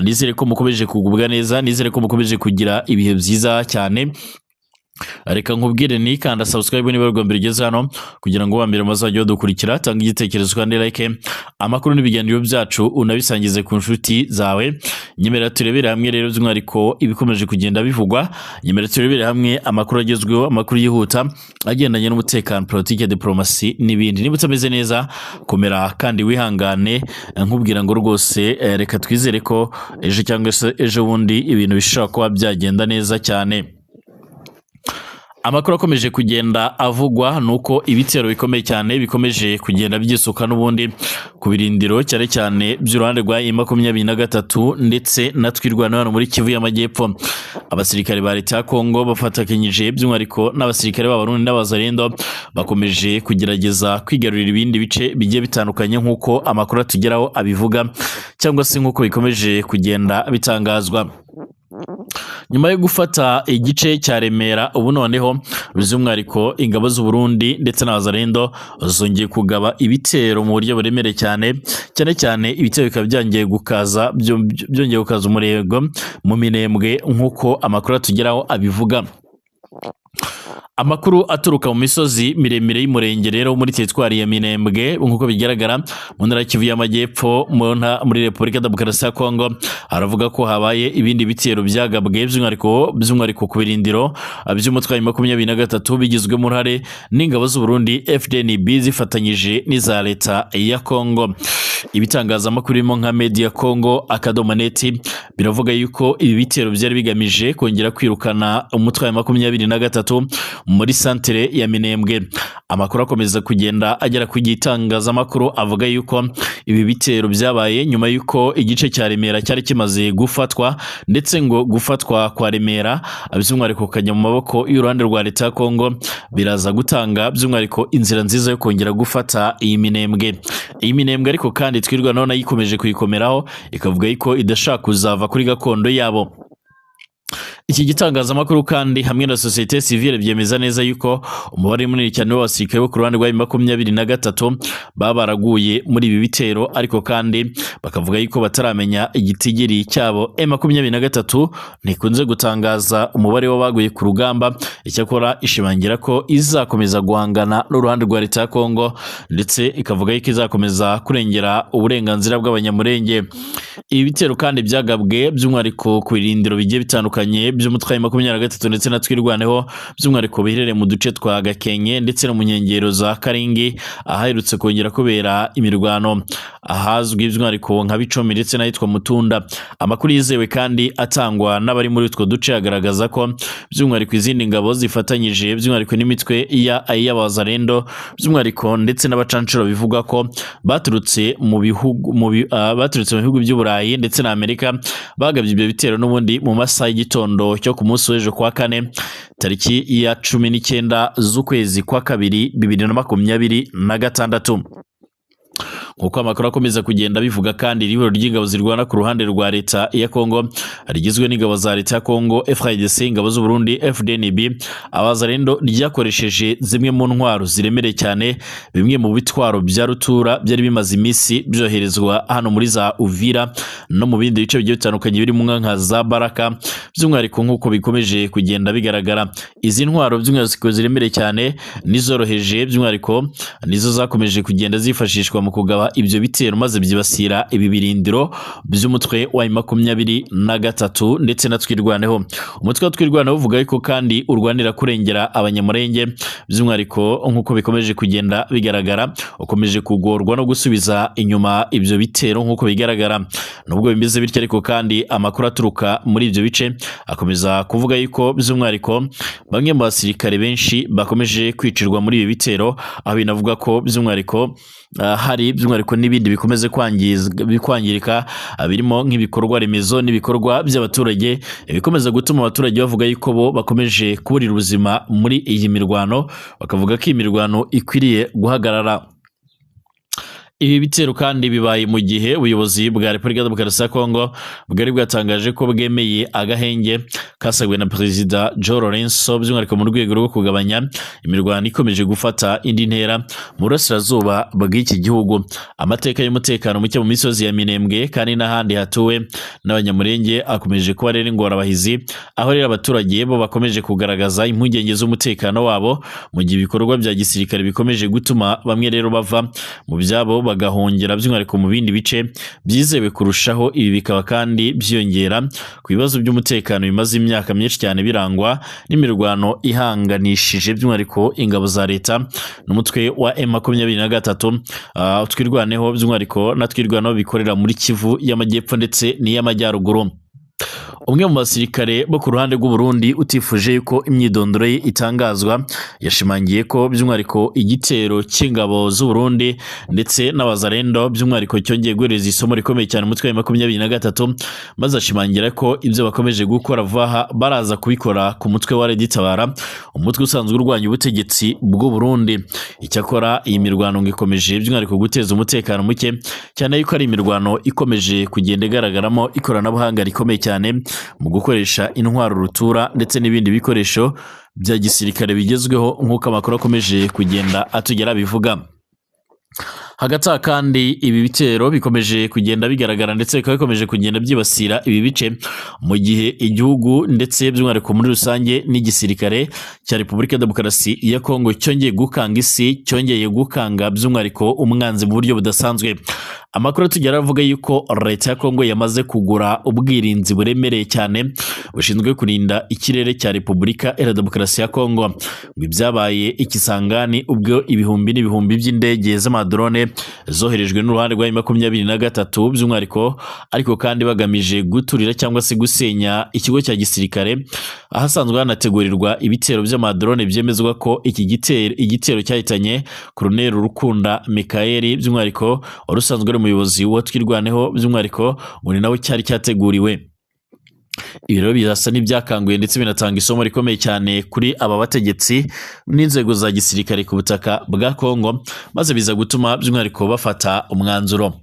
Nizere ko mukomeje kugubwa neza, nizere ko mukomeje kugira ibihe byiza cyane. Reka nkubwire ni kanda subscribe niba rwa mbere ugeze hano, kugira ngo mbere muzajye badukurikira. Tanga igitekerezo kandi like amakuru n'ibiganiro byacu, unabisangize ku nshuti zawe. Nyemera turebere hamwe rero by'umwihariko ibikomeje kugenda bivugwa. Nyemera turebere hamwe amakuru agezweho, amakuru yihuta agendanye n'umutekano, politiki, diplomasi n'ibindi. Niba utameze neza, komera kandi wihangane. Nkubwira ngo rwose reka twizere ko ejo cyangwa se ejo bundi ibintu bishobora kuba byagenda neza cyane. Amakuru akomeje kugenda avugwa ni uko ibitero bikomeye cyane bikomeje kugenda byisuka n'ubundi ku birindiro, cyane cyane by'uruhande rwa M23 ndetse na Twirwaneho hano muri Kivu y'Amajyepfo. Abasirikare ba leta ya Kongo bafatikanyije by'umwihariko n'abasirikare b'Abarundi n'Abazarendo bakomeje kugerageza kwigarurira ibindi bice bigiye bitandukanye, nk'uko amakuru atugeraho abivuga, cyangwa se nk'uko bikomeje kugenda bitangazwa. Nyuma yo gufata igice cya Remera, ubu noneho by'umwihariko ingabo z'u Burundi ndetse n'Abazarendo zongeye kugaba ibitero mu buryo buremereye cyane, cyane cyane ibitero bikaba byongeye gukaza byongeye gukaza umurego mu Minembwe, nk'uko amakuru atugeraho abivuga. Amakuru aturuka mu misozi miremire y'Umurenge rero muri teritwari ya Minembwe, nk'uko bigaragara mu ntara ya Kivu y'Amajyepfo, muri Repubulika Demokarasi ya Kongo, aravuga ko habaye ibindi bitero byagabwe by'umwihariko ku birindiro by'umutwe wa 23, bigizwemo uruhare n'ingabo z'u Burundi FDNB zifatanyije n'iza leta ya Kongo. Ibitangazamakuru birimo nka Media Congo akadomo net biravuga yuko ibi bitero byari bigamije kongera kwirukana umutwe wa 23 muri santere ya Minembwe. Amakuru akomeza kugenda agera ku gitangazamakuru avuga yuko ibi bitero byabaye nyuma yuko igice cya Remera cyari kimaze gufatwa, ndetse ngo gufatwa kwa Remera by'umwihariko kukajya mu maboko y'uruhande rwa leta ya Kongo biraza gutanga by'umwihariko inzira nziza yo kongera gufata iyi Minembwe. Iyi Minembwe ariko kandi Twirwaneho nayo ikomeje kuyikomeraho, ikavuga yuko idashaka kuzava kuri gakondo yabo. Iki gitangazamakuru kandi hamwe na sosiyete sivile byemeza neza yuko umubare munini cyane w'abasirikare bo ku ruhande rwa 23 baba baraguye muri ibi bitero, ariko kandi bakavuga yuko bataramenya igitigiri cyabo. M23 ntikunze gutangaza umubare w'abaguye ku rugamba, icyakora ishimangira ko izakomeza guhangana n'uruhande rwa leta ya Kongo, ndetse ikavuga yuko izakomeza kurengera uburenganzira bw'Abanyamurenge. Ibi bitero kandi byagabwe by'umwihariko ku birindiro bigiye bitandukanye by'umutwe wa 23 ndetse na Twirwaneho, by'umwihariko biherereye mu duce twa Gakenke ndetse no mu nkengero za Karingi, ahaherutse kongera kubera imirwano, ahazwi by'umwihariko nka Bicomi ndetse n'ahitwa Mutunda. Amakuru yizewe kandi atangwa n'abari muri utwo duce agaragaza ko by'umwihariko izindi ngabo zifatanyije by'umwihariko n'imitwe y'Abazarendo by'umwihariko ndetse n'abacancuro, bivuga ko baturutse mu bihugu baturutse mu bihugu by'Uburayi ndetse na Amerika, bagabye ibyo bitero n'ubundi mu masaha y'igitondo cyo ku munsi w'ejo kwa kane, tariki ya 19 z'ukwezi kwa kabiri 2026. Nk'uko amakuru akomeza kugenda bivuga kandi, ihuriro ry'ingabo zirwana ku ruhande rwa leta ya Kongo rigizwe n'ingabo za leta ya Kongo FARDC, ingabo z'u Burundi FDNB, Abazarendo, ryakoresheje zimwe mu ntwaro ziremereye cyane, bimwe mu bitwaro bya rutura byari bimaze iminsi byoherezwa hano muri za Uvira no mu bindi bice bigiye bitandukanye birimo nka za Baraka. By'umwihariko nk'uko bikomeje kugenda bigaragara, izi ntwaro by'umwihariko ziremereye cyane n'izoroheje by'umwihariko nizo zakomeje kugenda zifashishwa mu kugaba ibyo bitero, maze byibasira ibi birindiro by'umutwe wa 23 ndetse na Twirwaneho. Umutwe wa Twirwaneho uvuga yuko kandi urwanira kurengera Abanyamurenge, by'umwihariko nk'uko bikomeje kugenda bigaragara ukomeje kugorwa no gusubiza inyuma ibyo bitero nk'uko bigaragara. Nubwo bimeze bityo ariko kandi, amakuru aturuka muri ibyo bice akomeza kuvuga yuko by'umwihariko bamwe mu basirikare benshi bakomeje kwicirwa muri ibi bitero, aho binavuga ko by'umwihariko hari by'umwihariko n'ibindi bikomeze kwangirika, birimo nk'ibikorwa remezo n'ibikorwa by'abaturage, bikomeza gutuma abaturage bavuga yuko bo bakomeje kuburira ubuzima muri iyi mirwano, bakavuga ko iyi mirwano ikwiriye guhagarara. Ibi bitero kandi bibaye mu gihe ubuyobozi bwa Repubulika ya Demokarasi ya Kongo bwari bwatangaje ko bwemeye agahenge kasabwe na Perezida João Lourenço, by'umwihariko mu rwego rwo kugabanya imirwano ikomeje gufata indi ntera mu burasirazuba bw'iki gihugu. Amateka y'umutekano muke mu misozi ya Minembwe kandi n'ahandi hatuwe n'Abanyamurenge akomeje kuba rero ingorabahizi, aho rero abaturage bo bakomeje kugaragaza impungenge z'umutekano wabo, mu gihe ibikorwa bya gisirikare bikomeje gutuma bamwe rero bava mu byabo bagahungira by'umwihariko mu bindi bice byizewe kurushaho. Ibi bikaba kandi byiyongera ku bibazo by'umutekano bimaze imyaka myinshi cyane birangwa n'imirwano ihanganishije by'umwihariko ingabo za leta n'umutwe wa M23, Twirwaneho by'umwihariko na Twirwaneho bikorera muri Kivu y'Amajyepfo ndetse n'iy'Amajyaruguru. Umwe mu basirikare bo ku ruhande rw'u Burundi utifuje yuko imyidondoro ye itangazwa yashimangiye ko by'umwihariko igitero cy'ingabo z'u Burundi ndetse n'abazarendo by'umwihariko cyongeye guhereza isomo rikomeye cyane umutwe wa 23, maze ashimangira ko ibyo bakomeje gukora vuba aha baraza kubikora ku mutwe wa RED-Tabara, umutwe usanzwe urwanya ubutegetsi bw'u Burundi. Icyakora iyi mirwano ngo ikomeje by'umwihariko guteza umutekano muke, cyane yuko ari imirwano ikomeje kugenda igaragaramo ikoranabuhanga rikomeye cyane mu gukoresha intwaro rutura ndetse n'ibindi bikoresho bya gisirikare bigezweho, nk'uko amakuru akomeje kugenda atugera bivuga. Hagati aha kandi ibi bitero bikomeje kugenda bigaragara ndetse bikaba bikomeje kugenda byibasira ibi bice, mu gihe igihugu ndetse by'umwihariko muri rusange n'igisirikare cya Repubulika ya Demokarasi ya Kongo cyongeye gukanga isi, cyongeye gukanga by'umwihariko umwanzi mu buryo budasanzwe. Amakuru tugera avuga yuko leta ya Kongo yamaze kugura ubwirinzi buremereye cyane bushinzwe kurinda ikirere cya Repubulika ya Demokarasi ya Kongo. Ngo ibyabaye ikisangani ubwo ibihumbi n'ibihumbi by'indege z'amadrone zoherejwe n'uruhande rwa 23 by'umwihariko, ariko kandi bagamije guturira cyangwa se gusenya ikigo cya gisirikare ahasanzwe hanategurirwa ibitero by'amadrone, byemezwa ko iki igitero cyahitanye Colonel Rukunda Michael, by'umwihariko wari usanzwe ari umuyobozi wa Twirwaneho, by'umwihariko ngo ni nawe cyari cyateguriwe. Ibi rero birasa n'ibyakanguye ndetse binatanga isomo rikomeye cyane kuri aba bategetsi n'inzego za gisirikare ku butaka bwa Kongo, maze biza gutuma by'umwihariko bafata umwanzuro.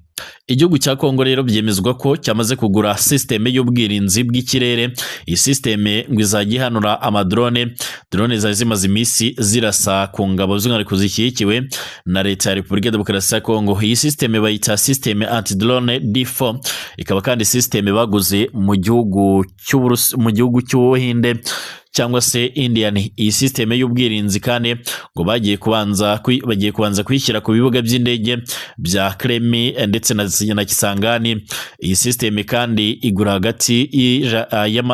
Igihugu cya Kongo rero byemezwa ko cyamaze kugura sisiteme y'ubwirinzi bw'ikirere. Iyi sisiteme ngo izajya ihanura amadrone, drone zari zimaze iminsi zirasa ku ngabo by'umwihariko zishyigikiwe na leta ya Repubulika ya Demokarasi ya Kongo. Iyi sisiteme bayita sisiteme anti drone D4, ikaba kandi sisiteme baguze mu gihugu cy'Uburusi, mu gihugu cy'Ubuhinde cyangwa se Indian. Iyi sisiteme y'ubwirinzi kandi ngo bagiye kubanza kuyishyira ku bibuga by'indege bya Kremi ndetse na Kisangani. Iyi sisiteme kandi igura hagati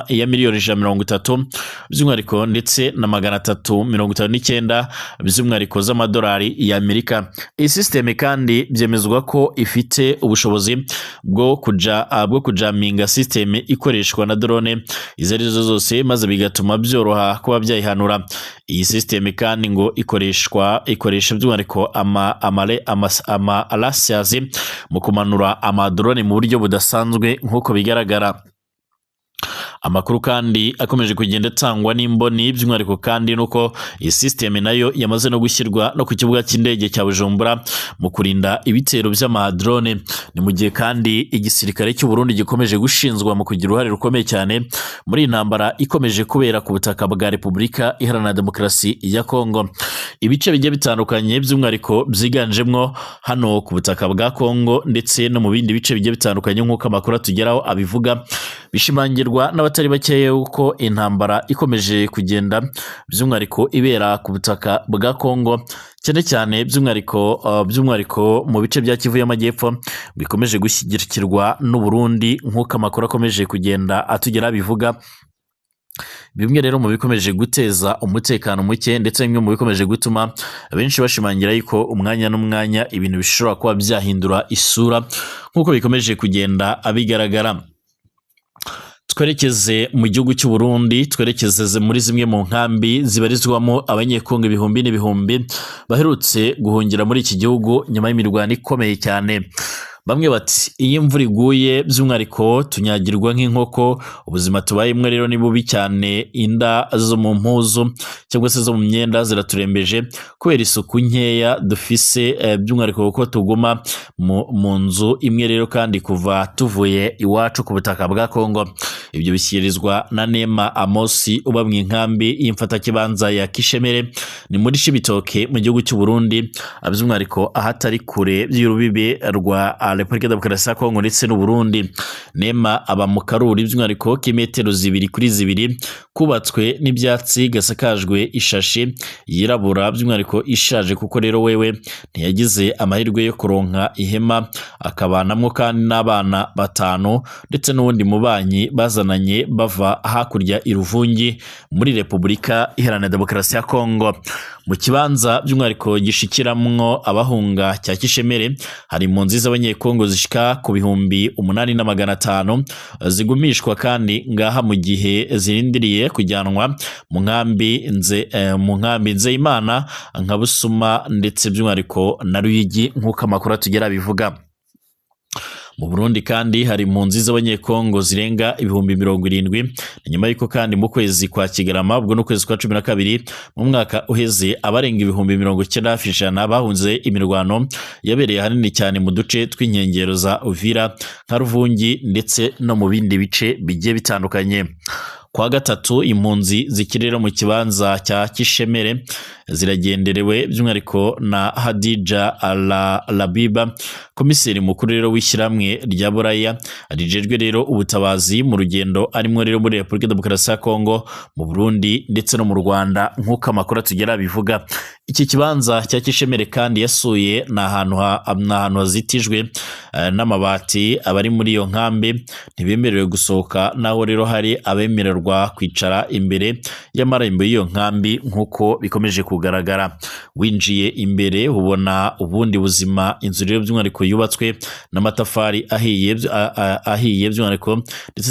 ya miliyoni 130 by'umwihariko ndetse na 359 by'umwihariko z'amadolari y'Amerika. Iyi sisiteme kandi byemezwa ko ifite ubushobozi bwo kujaminga sisiteme ikoreshwa na drone izo arizo zose, maze bigatuma byoroha kuba byayihanura. Iyi sisiteme kandi ngo ikoresha by'umwihariko ama lasers mu kumanura amadrone mu buryo budasanzwe nk'uko bigaragara. Amakuru kandi akomeje kugenda atangwa n'imboni by'umwihariko kandi nuko iyi sisiteme nayo yamaze no gushyirwa no ku kibuga cy'indege cya Bujumbura mu kurinda ibitero by'amadrone. Ni mu gihe kandi igisirikare cy'u Burundi gikomeje gushinzwa mu kugira uruhare rukomeye cyane muri iyi ntambara ikomeje kubera ku butaka bwa Repubulika Iharanira Demokarasi ya Kongo. Ibice bigiye bitandukanye by'umwihariko byiganjemwo hano ku butaka bwa Kongo ndetse no mu bindi bice bigiye bitandukanye, nk'uko amakuru atugeraho abivuga, bishimangirwa n'abatari bakeya uko intambara ikomeje kugenda by'umwihariko ibera ku butaka bwa Kongo, cyane cyane by'umwihariko mu bice bya Kivu y'Amajyepfo, bikomeje gushyigikirwa n'u Burundi nk'uko amakuru akomeje kugenda atugeraho abivuga. Bimwe rero mu bikomeje guteza umutekano muke ndetse bimwe mu bikomeje gutuma benshi bashimangira yuko umwanya n'umwanya ibintu bishobora kuba byahindura isura nk'uko bikomeje kugenda abigaragara. Twerekeze mu gihugu cy'u Burundi, twerekeze muri zimwe mu nkambi zibarizwamo Abanyekongo ibihumbi n'ibihumbi baherutse guhungira muri iki gihugu nyuma y'imirwano ikomeye cyane. Bamwe bati iyo imvura iguye by'umwihariko tunyagirwa nk'inkoko, ubuzima tubayemo rero ni bubi cyane, inda zo mu mpuzu cyangwa se zo mu myenda ziraturembeje kubera isuku nkeya dufise, by'umwihariko kuko tuguma mu nzu imwe rero kandi kuva tuvuye iwacu ku butaka bwa Kongo. Ibyo bishyikirizwa na Nema Amosi uba mu inkambi y'imfatakibanza ya Kishemere, ni muri Cibitoke mu gihugu cy'u Burundi, by'umwihariko ahatari kure y'urubibe rwa Repubulika Demokarasi ya Kongo ndetse n'u Burundi. Nema aba mu karuri by'umwihariko k'imetero 2 kuri 2 kubatswe n'ibyatsi, gasakajwe ishashi yirabura by'umwihariko ishaje, kuko rero wewe ntiyagize amahirwe yo kuronka ihema, akabanamwo kandi n'abana batanu ndetse n'uwundi mubanyi bazananye bava hakurya i Ruvungi muri Repubulika Iharanira Demokarasi ya Kongo. Mu kibanza by'umwihariko gishikiramwo abahunga cya Kishemere hari impunzi z'Abanyekongo zishika ku 8500 zigumishwa kandi ngaha mu gihe zirindiriye kujyanwa mu nkambi Nzeyimana nka Busuma ndetse by'umwihariko na Ruyigi, nk'uko amakuru atugera bivuga. Mu Burundi kandi hari impunzi z'Abanyekongo zirenga 70,000. Ni nyuma y'uko kandi mu kwezi kwa Kigarama, ubwo n'ukwezi kwa 12 mu mwaka uheze, abarenga 90,000 hafi 100 bahunze imirwano yabereye ahanini cyane mu duce tw'inkengero za Uvira nka Ruvungi ndetse no mu bindi bice bigiye bitandukanye. Kwa gatatu impunzi zikiri rero mu kibanza cya Kishemere ziragenderewe by'umwihariko na Hadija Labiba, komiseri mukuru rero w'ishyirahamwe rya Buraya rijejwe rero ubutabazi, mu rugendo arimo rero muri Repubulika Demokarasi ya Kongo, mu Burundi ndetse no mu Rwanda, nk'uko amakuru atugera bivuga. Iki kibanza cya Kishemere kandi yasuye ni ahantu hazitijwe n'amabati. Abari muri iyo nkambi ntibemerewe gusohoka, naho rero hari abemererwa kwicara imbere y'amarembo y'iyo nkambi, nk'uko bikomeje kugaragara. Winjiye imbere ubona ubundi buzima, inzu rero by'umwihariko yubatswe n'amatafari ahiye by'umwihariko ndetse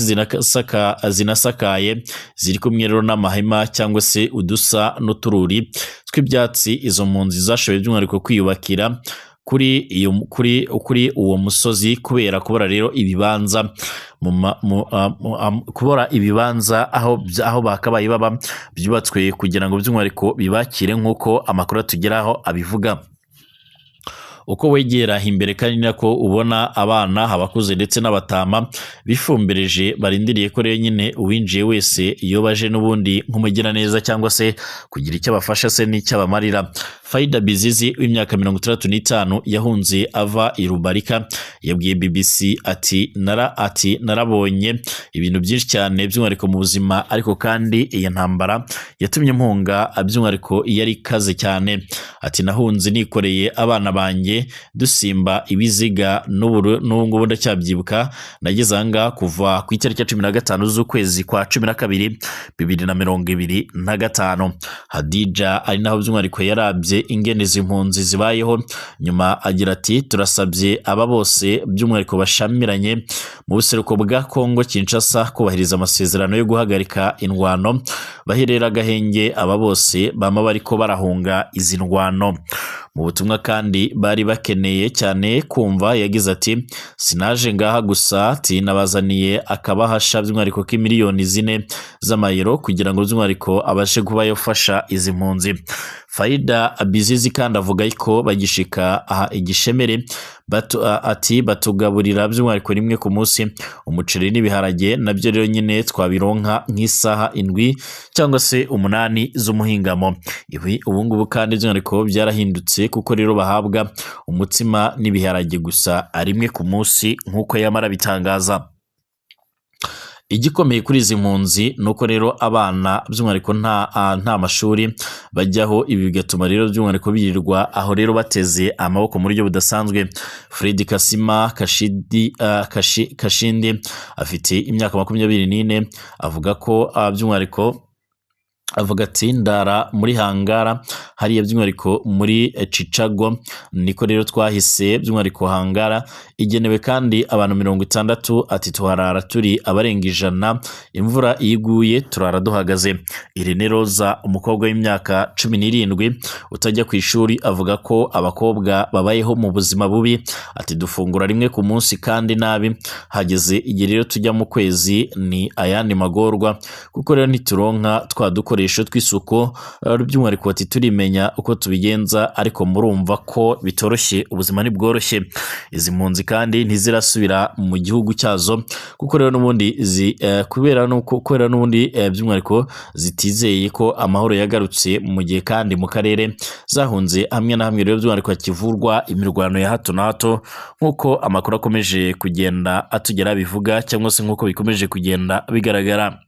zinasakaye, ziri kumwe rero n'amahema cyangwa se udusa n'utururi tw'ibyatsi izo mpunzi zashoboye by'umwihariko kwiyubakira kuri iyo kuri kuri uwo musozi kubera kubura rero ibibanza mu ma- mu- a- mu- am- kubura ibibanza aho bakabaye baba byubatswe kugira ngo by'umwihariko bibakire, nk'uko amakuru atugeraho abivuga. Uko wegera imbere kandi nako ubona abana, abakuze ndetse n'abatama bifumbereje, barindiriye ko rero nyine uwinjiye wese iyo baje n'ubundi nk'umugiraneza cyangwa se kugira icyo abafasha se n'icyo abamarira. Faida Bizizi w'imyaka 65 yahunze ava i Rubarika yabwiye BBC ati narabonye ibintu byinshi cyane by'umwihariko mu buzima, ariko kandi iyi ntambara yatumye mpunga by'umwihariko yari ikaze cyane. Ati nahunze nikoreye abana banjye, dusimba ibiziga, n'ubu ngubu ndacyabyibuka. Nageze aha ngaha kuva ku itariki ya 15 z'ukwezi kwa 12 2025. Hadija ari naho by'umwihariko yarabye ingene izi mpunzi zibayeho, nyuma agira ati turasabye aba bose by'umwihariko bashamiranye mu buseruko bwa Kongo Kinshasa kubahiriza amasezerano yo guhagarika indwano, baherera agahenge aba bose bama bariko barahunga izi ndwano. Mu butumwa kandi bari bakeneye cyane kumva yagize ati sinaje ngaha gusa, ati nabazaniye akabahasha by'umwihariko k'imiliyoni 4 z'amayero kugira ngo by'umwihariko abashe kuba yafasha izi mpunzi. Faida Bizizi kandi avuga ko bagishika aha igishemere ati batugaburira by'umwihariko rimwe ku munsi umuceri n'ibiharage, nabyo rero nyine twabironka nk'isaha 7 cyangwa se 8 z'umuhingamo. Ibi ubu ngubu kandi by'umwihariko byarahindutse, kuko rero bahabwa umutsima n'ibiharage gusa rimwe ku munsi, nk'uko yamara bitangaza. Igikomeye kuri izi mpunzi ni uko rero abana by'umwihariko nta mashuri bajyaho, ibi bigatuma rero by'umwihariko birirwa aho rero bateze amaboko mu buryo budasanzwe. Fred Kasima Kashindi afite imyaka 24, avuga ko by'umwihariko Avuga ati ndara muri hangara hariya, by'umwihariko muri Chicago niko rero twahise. By'umwihariko hangara igenewe kandi abantu 60. Ati tuharara turi abarenga 100, imvura iyo iguye turara duhagaze. Irene Roza, umukobwa w'imyaka 17 utajya ku ishuri, avuga ko abakobwa babayeho mu buzima bubi. Ati dufungura rimwe ku munsi kandi nabi, hageze igihe rero tujya mu kwezi ni ayandi magorwa, kuko rero ntituronka twa dukoresho tw'isuku. By'umwihariko ati turimenya uko tubigenza, ariko murumva ko bitoroshye, ubuzima ntibworoshye. Izi mpunzi kandi ntizirasubira mu gihugu cyazo, kuko rero n'ubundi kubera nuko kubera n'ubundi by'umwihariko zitizeye ko amahoro yagarutse, mu gihe kandi mu karere zahunze hamwe na hamwe rero by'umwihariko hakivurwa imirwano ya hato na hato, nk'uko amakuru akomeje kugenda atugera bivuga, cyangwa se nk'uko bikomeje kugenda bigaragara.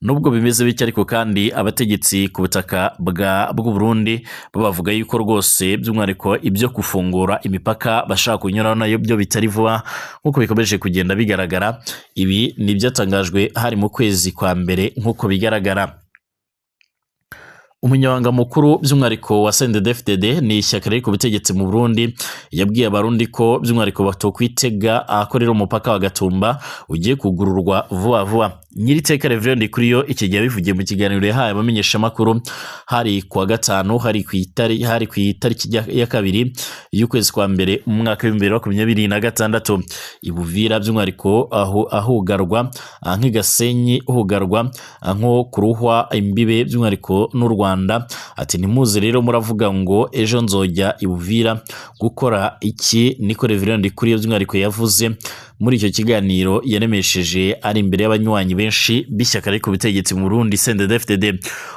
Nubwo bimeze bityo ariko kandi, abategetsi ku butaka bw'u Burundi bo bavuga yuko rwose by'umwihariko ibyo gufungura imipaka bashaka kunyuraho nayo byo bitari vuba, nk'uko bikomeje kugenda bigaragara. Ibi ni ibyatangajwe hari mu kwezi kwa mbere, nk'uko bigaragara. Umunyamabanga mukuru by'umwihariko wa CNDD-FDD, ni ishyaka riri ku butegetsi mu Burundi, yabwiye Abarundi ko by'umwihariko batokwitega ahakorera umupaka wa Gatumba ugiye kugururwa vuba vuba. Nyiriteka Reverend Ndikuriyo iki gihe yabivugiye mu kiganiro yahaye abamenyeshamakuru hari kuwa gatanu, hari ku itariki ya 2 y'ukwezi kwa mbere mu mwaka w'2026 i Buvira, by'umwihariko aho ahugarwa nk'i Gasenyi, hugarwa nko kuruhwa imbibe by'umwihariko n'u Rwanda. Ati ntimuze rero muravuga ngo ejo nzojya i Buvira gukora iki, niko Reverend Ndikuriyo by'umwihariko yavuze muri icyo kiganiro yaremesheje ari imbere y'abanywanyi benshi b'ishyaka riri ku butegetsi mu Burundi, CNDD-FDD.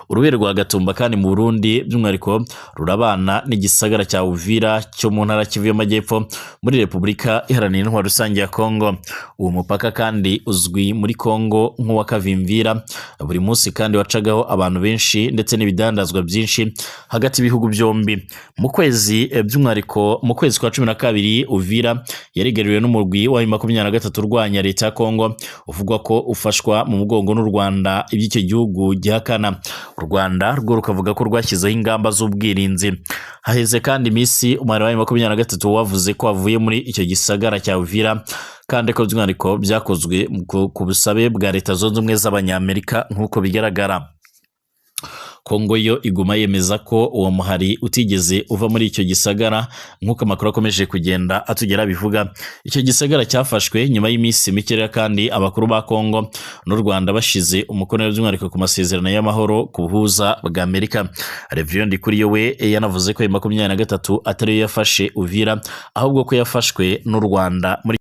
Urubibe rwa Gatumba kandi mu Burundi by'umwihariko rurabana n'igisagara cya Uvira cyo mu ntara Kivu y'Amajyepfo muri Repubulika Iharanira Intwaro Rusange ya Kongo. Uwo mupaka kandi uzwi muri Kongo nk'uwa Kavimvira, buri munsi kandi wacagaho abantu benshi ndetse n'ibidandazwa byinshi hagati y'ibihugu byombi. Mu kwezi by'umwihariko mu kwezi kwa 12, Uvira yarigaruriwe n'umurwi wa 23 urwanya leta ya Kongo, uvugwa ko ufashwa mu mugongo n'u Rwanda, iby'icyo gihugu gihakana. U Rwanda rwo rukavuga ko rwashyizeho ingamba z'ubwirinzi. Haheze kandi iminsi umubare wa 23 wavuze ko wavuye muri icyo gisagara cya Uvira, kandi ko by'umwihariko byakozwe ku busabe bwa Leta Zunze Ubumwe z'Abanyamerika, nk'uko bigaragara. Kongo yo iguma yemeza ko uwo muhari utigeze uva muri icyo gisagara, nk'uko amakuru akomeje kugenda atugera bivuga. Icyo gisagara cyafashwe nyuma y'iminsi mike kandi abakuru ba Kongo n'u Rwanda bashize umukono by'umwihariko ku masezerano y'amahoro ku buhuza bwa Amerika. Reverend Ndikuriyo we yanavuze ko 23 atariyo yafashe Uvira, ahubwo ko yafashwe n'u Rwanda muri